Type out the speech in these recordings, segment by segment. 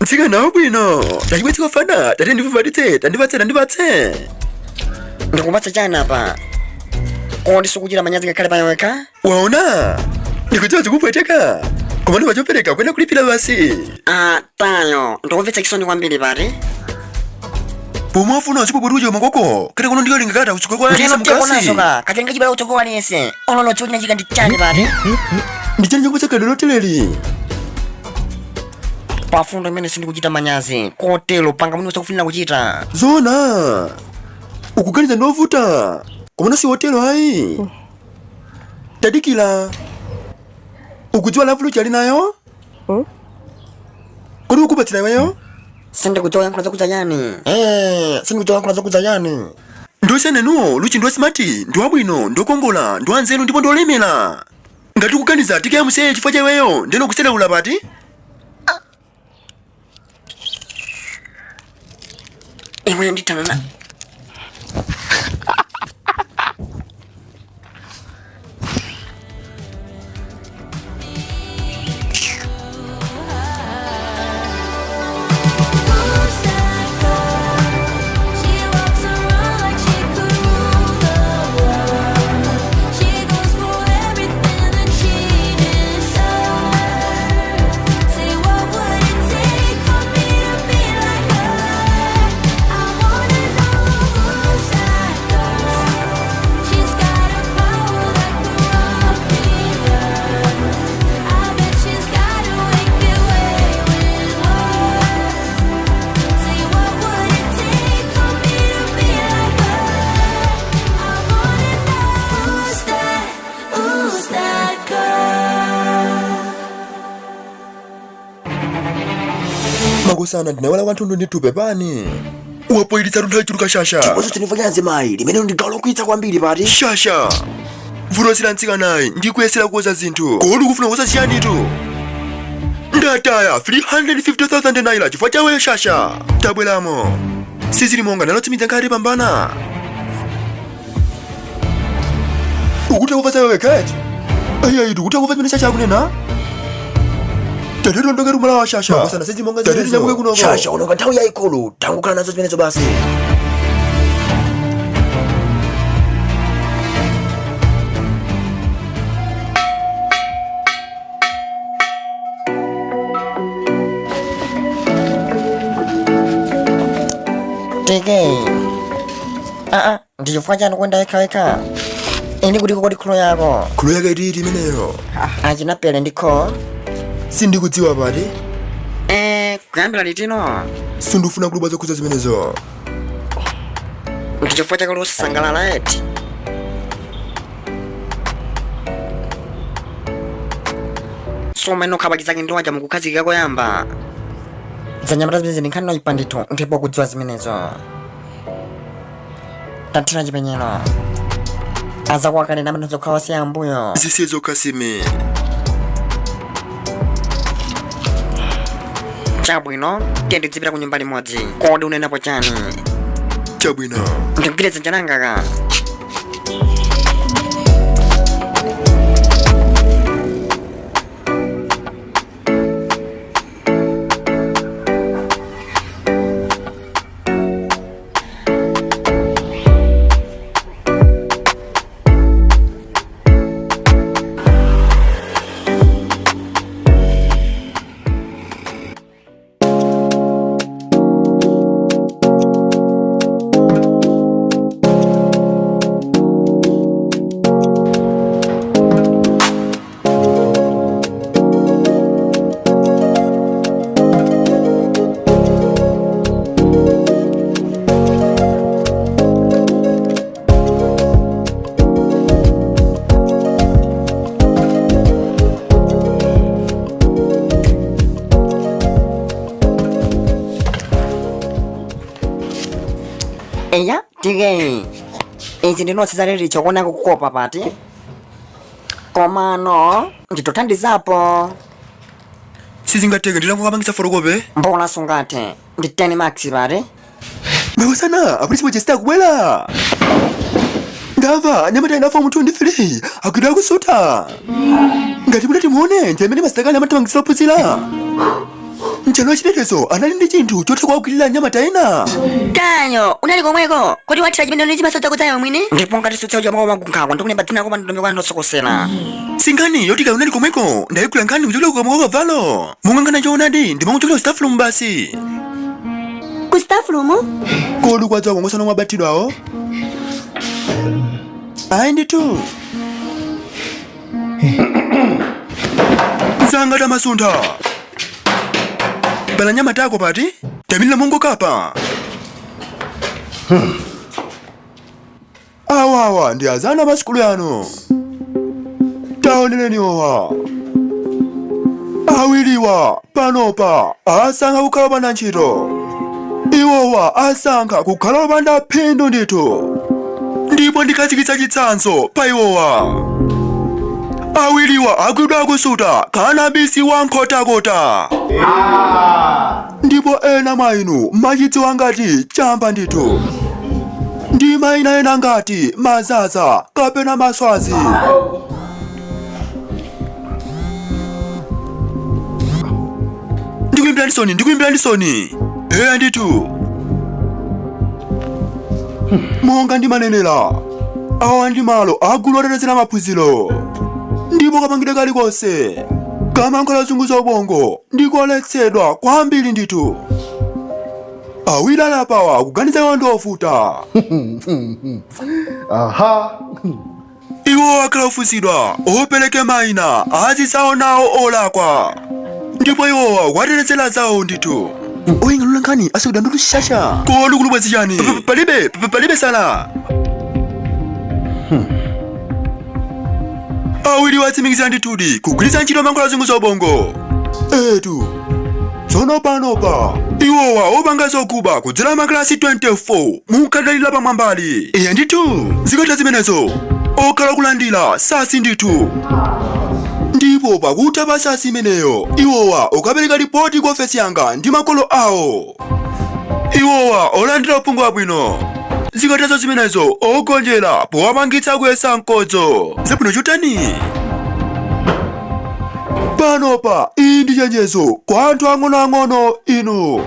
Mtsikana wabwino, tachibwetseko fana, tate ndikuvatitse, tandipatse, tandipatse. Ndikupatsa chani apa? Kodi sukuchita manyazi ngakhale pa wekha? Waona, ndikudziwa zikupweteka, koma ndimachopereka kwena kulipira basi. Ah, tayo, ndikumvetsa chisoni kwambiri pati. Pomwe afuna azipopwetuja makoko kete kuno ndikalinga kata kutsogolo kwa Ndino aliyense mkasi. tikunaso ka, katenga chibala kutsogolo aliyense. Ololo chikuchina chika ndi chani pati? Ndichani chakupatsa kado loteleli? Pafundo imene sindikuchita manyazi, kotero panga mwini usakufunira kuchita. Zona ukuganiza ndiovuta, koma si wotero ayi. Tadikira, ukudziwa lavulo chali nayo? Kodi ukupatsira iweyo? Sindikudziwa yankhula zakudza chani. Sindikudziwa yankhula zakudza chani. Ndosiyanenuwo luchi ndi wasmart, ndi wabwino, ndi wokongola, ndi wanzeru ndipo ndi wolemera. Ngati ukuganiza tikayamuseye chifukwa cha iweyo, ndeno kusereula pati? Iwe ndithana na. Who's that girl? She walks around like she could rule the world. She goes for everything that she desires. Say, what would it take for me to be like her? I wanna know who's that girl. She's got a power that could rock the earth. I bet she's got a wicked way with words. Say, what would it take for me to be like her? I wanna know who's that, who's that girl? Makosana, ndinawala kwanthunthu ndithu, pepani. Wapoyilitsa tunthu achuluka, shasha. Ndiponso tinifanya nzimayi limene ndi gawo lokwitsa kwambiri pati. Shasha, vuto la mtsikanayi ndikuyesera kukoza zinthu. Kodi ukufuna kukoza chiyanitu? Ndataya 350,000 naira chifukwa chaweyo, shasha. Tabweramo, sizili monga nalotsimiza nkhati pambana. Ukutha kuva zawewe kati ayiayi, tikutha kuva zimene shasha akunena. Tatete tumalawa, shasha. Makosana, sizimonga Tatete nyamuke kunoko. Shasha, unoka nthawi yayikulu tangukhala nazo zimenezo basi. Teke, aa, ndi chifukwa chani kuyenda wekhawekha? Ine kutiko kodi kholo yako? Kholo yake ititi imeneyo? Achinapele ndikho. Sindikudziwa pati. Kuyambira litino? Sindifuna kulubwa zokhuza zimenezo. Ndi chifukwa chake losangalala eti? Somwe nokhabakizake ndi waja mukukhazikika koyamba zanyamata zimene ndi nkhani noyipa ndithu, ndipo kudziwa zimenezo tathira chipenyero azakuwakanena amene zokhala wasiya ambuyo. Zisiye zokhasime. Chabwino, tiye ndidzipita ku nyumba limodzi. Kodi unenapo chani? Chabwino. Ndikugwire dzanja langa ka. Eya, tike, izi ndinotsi zalili chokuona kukopa pati, komano nditothandizapo. Sizingateke, ndilangokapangisa photocopy. Mbola sungathe, ndi 10 marks pati. Makosana, apolisi mochesita akubwera. Ndamva anyamata ena form 2 ndi 3 agwidwa akusuta. Ngati mutati muone njira imene masitakali amathamangisira ophunzira. Mchano wachitetezo anali ndi chinthu chotha kuwagwirira anyamata ena. Tayo, unali komweko kodi wathira chimene chimasodza kudzayo mwini? Ndipo ngati sutsa mwa magunkhako ndikulemba dzina koma ndondomeko anthu osokosera. Sinkhani yoti kaya unali komweko, ndayigula nkhani kuchokera kukamwa kwa kavalo. Monga nkhani choonadi ndimangochokera ku staff room basi. Ku staff room? Kodi kwadziwa kongosana omwe abatidwawo? Ayi ndithu. Mzanga tamasuntha. Pala nyama tako pati? Tamilira mongokapa. Awawa ndi azana pa sukulu yano. Taonereni owa. Awiriwa panopa asankha kukhala opanda ntchito. Iwowa asankha kukhala opanda phindu ndithu. Ndipo ndikhazikitsa chitsanzo pa iwowa. Awiriwa agwidwa akusuta kanabisi wa nkhotakota. Ndipo ena mwa inu machidziwa ngati chamba ndithu. Ndi mayina ena ngati mazaza kapena maswazi. Ndikuimbira ndisoni, ndikuimbira ndisoni. Eya ndithu. Monga ndimanenera, awa ndi malo agulu otetezera maphunziro. Ndipo kapangidwe kalikonse kamankhwala ozunguza ubongo ndikoletsedwa kwambiri ndithu. Awiri ali apawa kuganiza iwo ndi ofuta. Aha. Iwo akhala ofunsidwa opereke mayina azizawo nawo olakwa. Ndipo iwowa watetezera zawo ndithu. Oying'anula nkhani asikuda ndutu shasha. Kodi kulubwa zichani? Palibe, palibe sala. Awiri watsimikizira ndithudi kugwiritsa ntchito mankhwala ozunguza ubongo. Etu. Tsono panopa iwowa opanga zokuba kudzera makalasi 24 munkadalira pamwambali. Iye ndithu zikatha zimenezo okhala kulandira sasi ndithu. Ndipo pakutha pa sasi imeneyo iwowa okapereka ripoti ku ofesi yanga ndi makolo awo. Iwowa olandira uphungu wabwino. Zikathazo zimenezo ogonjera powapangitsa kuyesa mkodzo. Zabwino chotani? Panopa iyi ndi chenjezo kwa anthu ang'onoang'ono inu.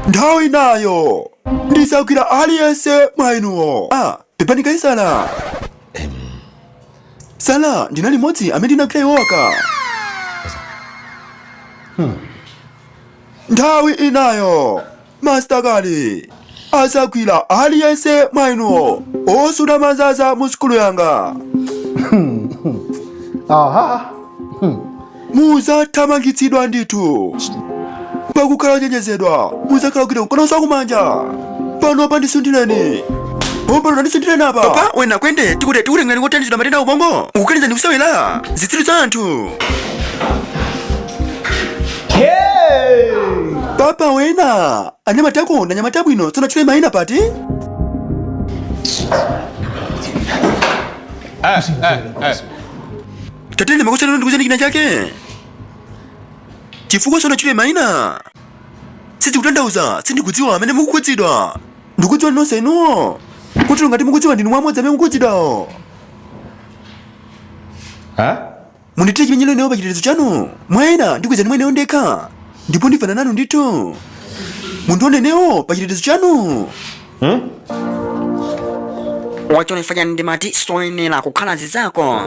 Nthawi inayo ndisagwira aliyense mwa inuwo. Ah, pepani kaisala. Sala ndinali mmodzi amene ndinagwira iwowaka. Nthawi inayo Master Kali asagwira aliyense mwa inuwo osuta mazaza mu sukulu yanga. Aha. Muzathamangitsidwa ndithu. Pakukhala ochenjezedwa muzakhala kugwira mkono kumanja. Panopa ndisunthireni. Pompano tandisunthireni apa. Papa wena kwende tikuti tikutengani kothandizidwa matenda ubongo. Ukukaniza ndikusewera zitsiru za anthu. Papa wena anyamata ako na anyamata bwino tsono tchule mayina pati. Tatende makusana ndikuzeni china chake. Chifukwa sona chule mayina. Sizikutanthauza sindikudziwa amene mukukhudzidwa. Ndikudziwa nonse inuwo. Kuti ngati mukudziwa ndinu mwamodzi amene mukukhudzidwawo. Munditire chimenyero ineyo pa chitetezo chanu. Mwayena ndikuwuzani mweneyo ndekha. Ndipo ndifana nanu ndithu. Mundione ineyo pa chitetezo chanu. Wachonefanya ndimati soyenera kukhala zizako.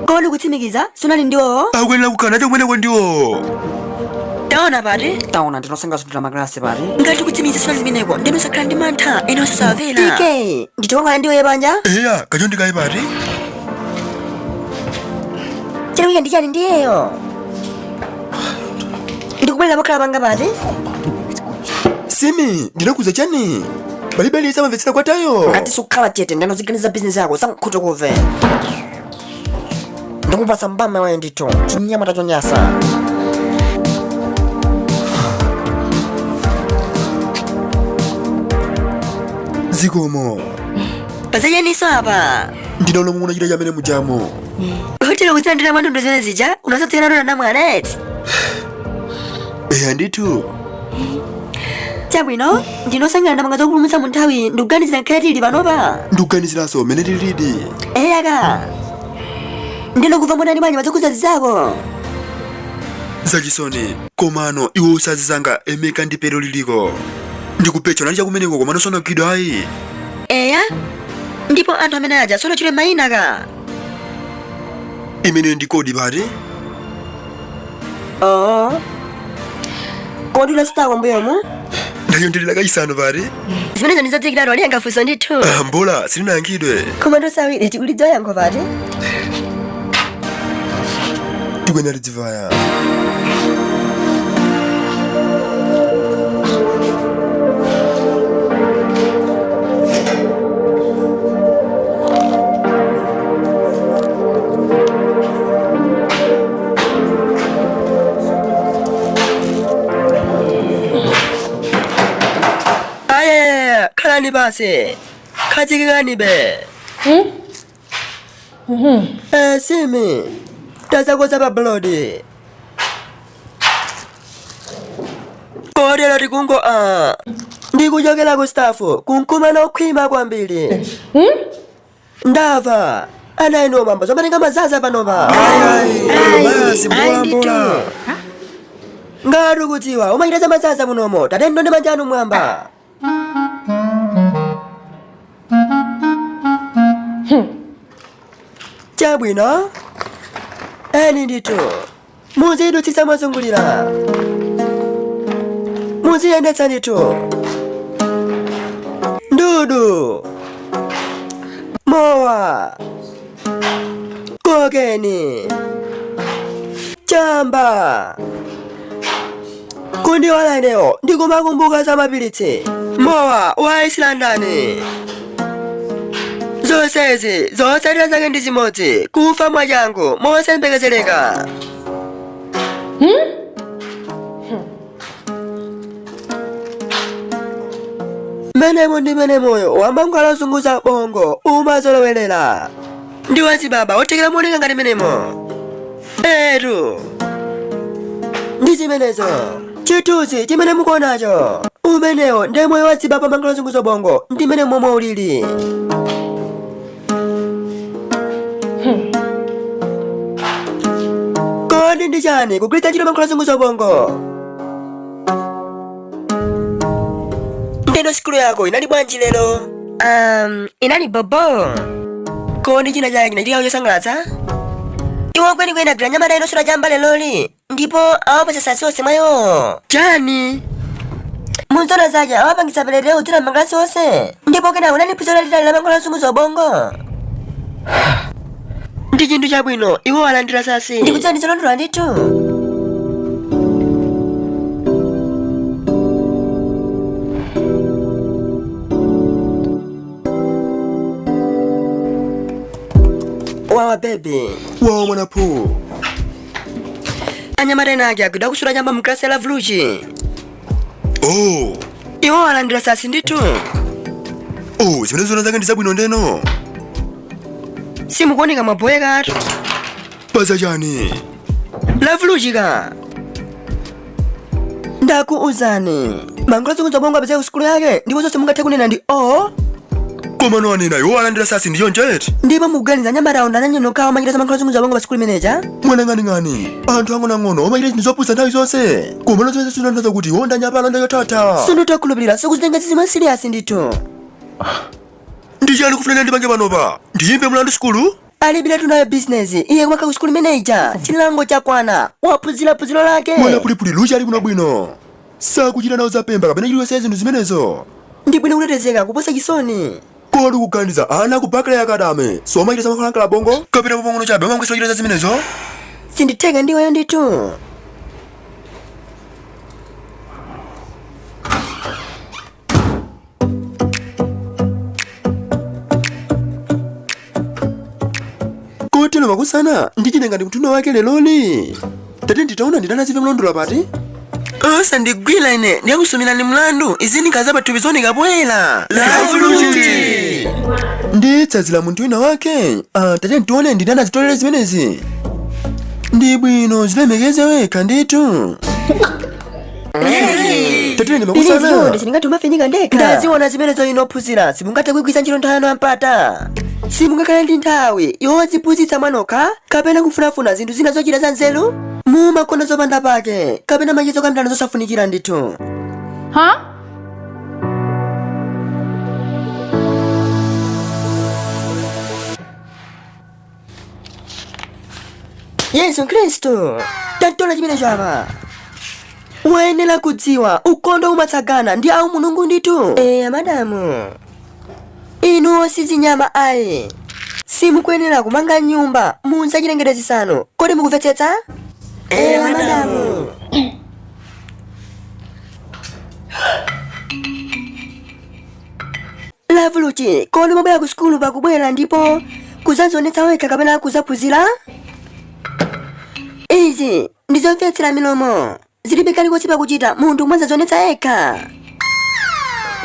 Kodi kutsimikiza sunali ndiwowo? Akuyenera kukhala nacho kumeneko ndiwo. Taona pati? Taona ndinosenga zinthu maklasi pati. Ngati kutsimikiza sunali kumeneko ndeno usakhala ndi mantha ena osasawavera. TK, nditokhala ndiwoye panja? Eya, kachondi kayi pati. Chilikucha ndi chani ndiyeyo? Ndikubwerera pokhala panga pati? Simi, ndinakuza chani? Palibe aliyense amamvetsera kwa tayo. Ngati sukhala chete ndeno ziganiza bizinesi yako sankhutu kuve. Ndikupatsa mbama wayo ndithu chinyamata chonyasa. Zikomo. Pazachaniso apa. Ndinaona muona chita chamene mujamo. Hotelo kutsandira mwandondo zimene zija unasatsira ndodo na mwana eti. Eya ndithu. Chabwino, ndinosangalala ndamanga zokupulumutsa mu nthawi ndikuganizira nkhale tili panopa. Ndikuganiziranso mmene tilidi. Eyaka. Ndino kuva mbonani bwanji pazokhuza zizako. Zachisoni, komano iwo usazizanga Emeka ndi Pero liliko. Ndikupecha unali chakumeneko komano sonagwidwa ayi. Eya, ndipo anthu amene aja sonachule mayina ka. Imeneyo ndi kodi pati? Oo, kodi unasitako mbuyomu? Ndayondelera kachisanu pati? Zimenezo ndizodziwikiratu, aliyankha funso ndithu. Ah, mbola silinayankhidwe. Koma ndosawiri tikulidziwa yankho pati. Tikuyenera tidzivaya. Ayayaya, khalani pasi, khazikikani be. Simi tazakoza pa blodi kotero tikungo a ndikuchokera ku stafu kunkumana okhwima kwambiri. Ndava ana inu mambo zomatenga mazaza panopa. Basi, mbola mbola. Ngati ukudziwa umachita za mazaza munomo, tatendo ndi manja anu mwamba. Chabwino, eni ndithu muzidutsitsa mozungulira, muziyendetsa ndithu ndudu, mowa, kokeni, chamba. Kundiwala ineyo ndikumakumbuka za mapilitsi, mowa wa Isilandani, zonsezi zotsatira zake ndi zimodzi, kufa mwachangu mosayembekezereka. Menemo ndi mene moyo wamankhwala ozunguza bongo umazolowerera ndi wazibaba othekera mooneka ngati menemo etu ndi zimenezo. Chithunzi chimene mukuonacho, umenewo ndi moyo wa zibaba, mankhwala ozunguza bongo, ndi mene momwe ulili. Kodi ndi chani kugwiritsa ntchito mankhwala ozunguza bongo? Ndeno sikulu yako inali bwanji lero? Inali bobo. Kodi china chake chinachitika chosangalatsa? Iwo kwenikweni agwira anyamata ena osuta chamba leloli ndipo awapatsa sasi onse mwa iwo. Chani? Munzona zake awapangitsa pelete kudzera m'makalasi onse, ndipo kenako unali phunziro lalitali la mankhwala ozunguza ubongo. Ndi chinthu chabwino, iwo alandira sasi. Ndikudziwa ndizolondola ndithu. Wawa baby. Wawa mwana pho. Anyamata ena ake agwidwa akusuta chamba mklasi ya Lavuluchi. Oh. Iwo alandira sasi ndithu. Oh, zimene zona zake ndi zabwino ndeno. Simukuoneka mwaboyekatu. Paza chani? Lavuluchika, ndakuuzani mankhwala ozunguza ubongo apezeka ku sukulu yake, ndipo zonse mungathe kunena ndi o. Komano anena iwo alandira sasi ndi choncho eti? Ndipo mukuganiza anyamatawo ndi anyanya nokhawo amachita za mankhwala ozunguza ubongo pa sukulu imeneja? Mwana ng'aning'ani, anthu ang'onoang'ono omachita zinthu zopusa nthawi zonse. Komano zimene zitanthauza kuti iwo ndi anyapala ndi yothatha. Sindikukhulupirira, sukuzitenga zizimwe serious ndithu. Ndi chani kufunira ndipange panopa? Ndiyimbe mlandu sukulu? Alibiretu nayo bizinesi iye kumakha ku sukulu imeneja. Chilango chakwana, waphunzira phunziro lake. Mwana pulipuli Luchi ali bwinobwino. Sakuchita nawo zapemba kapena chiliyonse zinthu zimenezo. Ndi bwino kutetezeka kuposa chisoni. Kodi kuganiza ana ku Barclay Academy somachita zamankhwala bongo kapena popong'ono chabe omangwesa kuchita za zimenezo? Sinditheka ndiweyo ndithu. Kotero makusana ndichine ngati mtunda wake leloli. Tate nditaona nditanazive mlondola pati? Osandigwira ine, ndiyakusumirani mlandu. Izi ndikhaza pathupi zooneka poyera. Lavuluti! Nditsazira munthu wina wake. Ah, tate ntione nditanazitolere zimenezi. Ndi bwino zilemekeze wekha ndithu. Tatene makusana. Sindingathe kumafinyika ndekha. Ndaziona zimenezo inu ophunzira simungathe kugwiritsa ntchito nthawi yanu yampata. Simungakhale ndi nthawi yodziphunzitsa mwanokha kapena kufunafuna zinthu zina zochita za nzeru. Mumakonda zopanda pake kapena macheza okambirana zosafunikira ndithu. Huh? Yesu Khristu, tatola chimenecho apa. Wayenera kudziwa ukhondo umatsagana ndi awu Mulungu ndithu. Eya madamu, inuwo sizinyama ayi. Simukuyenera kumanga nyumba mu zachilengedwe zisanu. Kodi mukumvetsetsa? Eya madamu. Lavuluchi, kodi umabwera ku sukulu pakubwera ndipo kuzadzionetsa wekha kapena kuzaphunzira? Izi ndizomvetsera milomo, zilibe kalikonse pakuchita munthu kumazadzionetsa yekha.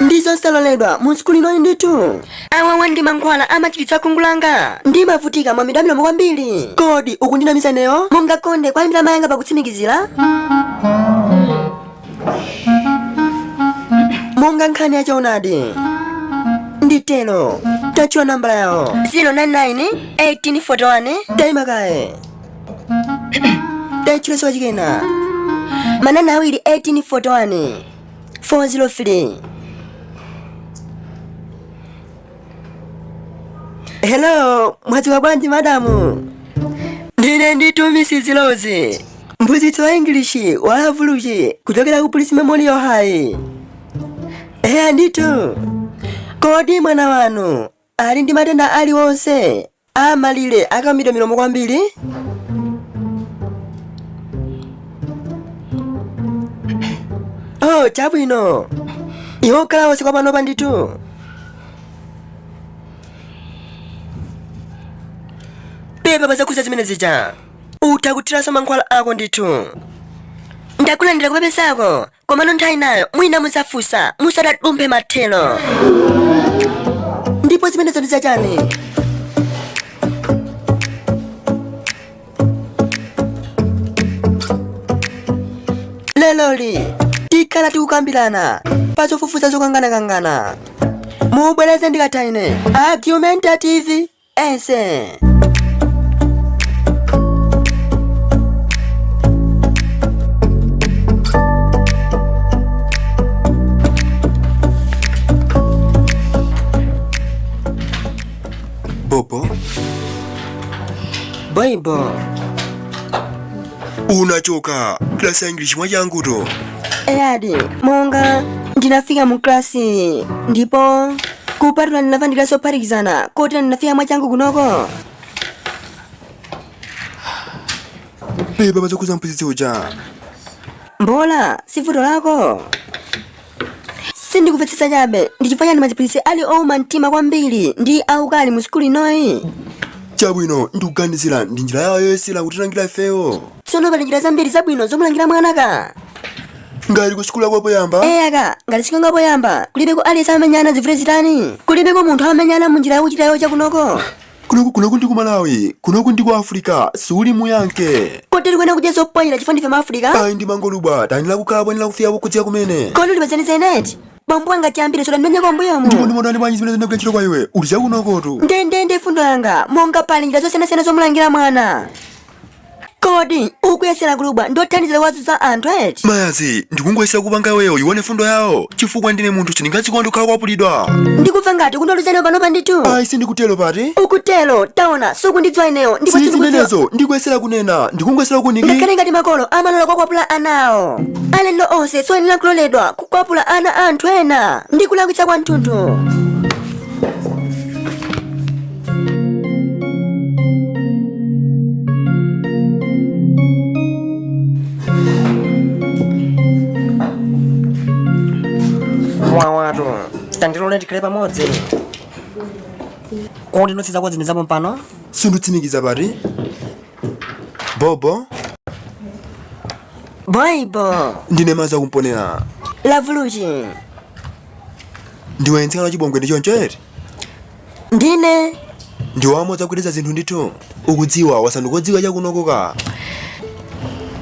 Ndizosaloledwa mu sukulu inoyi ndithu. Awawa ndi mankhwala amachititsa khungu langa. Ndimavutika mwamidwa milomo kwambiri. Kodi ukundinamiza ineyo? Mungakonde kuwayimbira mayi anga pakutsimikizira? Monga nkhani ya choonadi nditero. Tatchula nambala yawo. 099 1841. Tayima kaye, tayitchulenso kachikena. Manana awiri 1841 403. Hello, mwadzuka bwanji madamu? Ndine ndithu Mrs. Rose, mphunzitsi wa English wa Lavuluchi kuchokera ku Police Memorial High. Eya ndithu. Kodi mwana wanu ali ndi matenda aliwonse amalire akaumidwa milomo kwambiri? Oh, chabwino. Iwo okhala onse kwa panopa ndithu. Pepa pazakhuza zimene zija. Utha kuthiranso mankhwala ako ndithu. Ndakulandira kupepesako, komano nthawi inayo mwina muzafunsa musadadumphe mathero. Ndipo zimenezo ndi zachani? Leloli tikhala tikukambirana pa zofufuza zokanganakangana. Mubwereze ndikatha ine. Argumentative essay. Bobo, Boibo. Unachoka klasi ya English mwachanguto. Eyadi, monga ndinafika mu klasi ndipo kupatula ndinamva ndi klasi yophatikizana kotero ndinafika mwachangu kunoko. Pepa pazokhuza mphunzitsi uja. Mbola, si vuto lako. Sindikumvetsetsa chabe ndi chifukwa chani maziphunzitsi ali ouma mtima kwambiri ndi aukali mu sukulu inoyi. Chabwino, ndikuganizira ndi njira yawo yoyesera kutilangira ifeyo. Tsono pali njira zambiri zabwino zomulangira mwana ka. Ngati ku sukulu yako poyamba? Eya ka, ngati sukulu yanga poyamba, kulibeko aliyense amamenyana zivute zitani. Kulibeko munthu amamenyana mu njira yokuchitayo chakunoko. Kunoku kunoku ndi ku Malawi, kunoku ndi ku Africa, suli mu Yankee. Kodi tikuyenera kudya zopoyira chifukwa ndife ma Africa? Ayi, ndimangolubwa, tayenera kukhala poyenera kufika pokudziwa kumene. Kodi uli pa zenizeni eti? Bambo anga chiyambire sudandimenyeko m'mbuyomu. Ndipo ndimotani bwanji zimene zinagwira ntchito kwa iwe? Uli chakunokotu. Ndendende fundo yanga, monga pali njira zosiyanasiyana zomulangira mwana. Kodi ukuyesera kulubwa ndothandizira kuwazunza anthu eti? Mayazi, ndikungoyesera kupanga iweyo uyione fundo yawo, chifukwa ndine munthu sindingazikonde kukhala kwapulidwa. Ndikumva ngati ukundiweruza ineyo panopa ndithu. Ayi, sindikutero pati. Ukutero, taona, sukundidziwa ineyo ndipo Si sindikudziwa. zimenezo, ndikuyesera kunena, ndikungoyesera kuniki. Ngakhale ngati makolo amalola kuwakwapula ana awo, alendo onse sayenera kuloledwa kukwapula ana a anthu ena ndi kulakwitsa kwathunthu. Wawatu, tandilole tikhale pamodzi. Kodi notsi zako zini zapo mpano? Sindutsimikiza pati. Bobo, Boibo, ndine maza kumponera. Lavuluchi, Ndiwe mtsikana wachibongwe ndi choncho eti? Ndine. Ndiwe wamodzi akuyendetsa zinthu ndithu. Ukudziwa wasanduka odziwika chakunoko ka.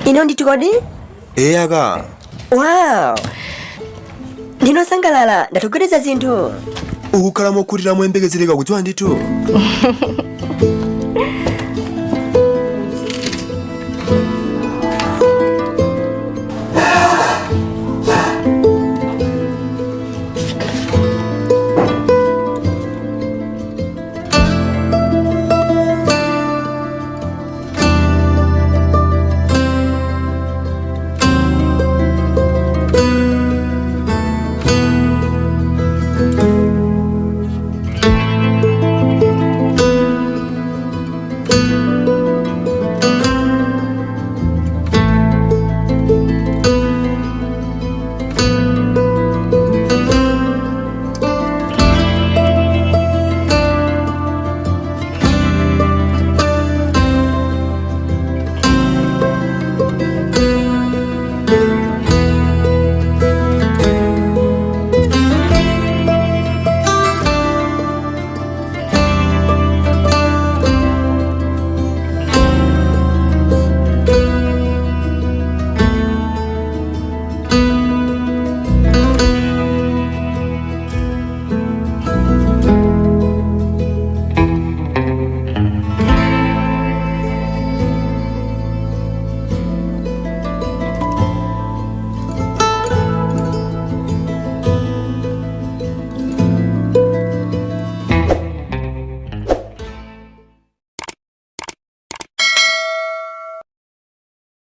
Ine ndithu kodi? Eya ka. Wow! Ndinosangalala ndatha kugwedeza zinthu. Ukukhala mokhutira moyembekezereka kudziwa ndithu.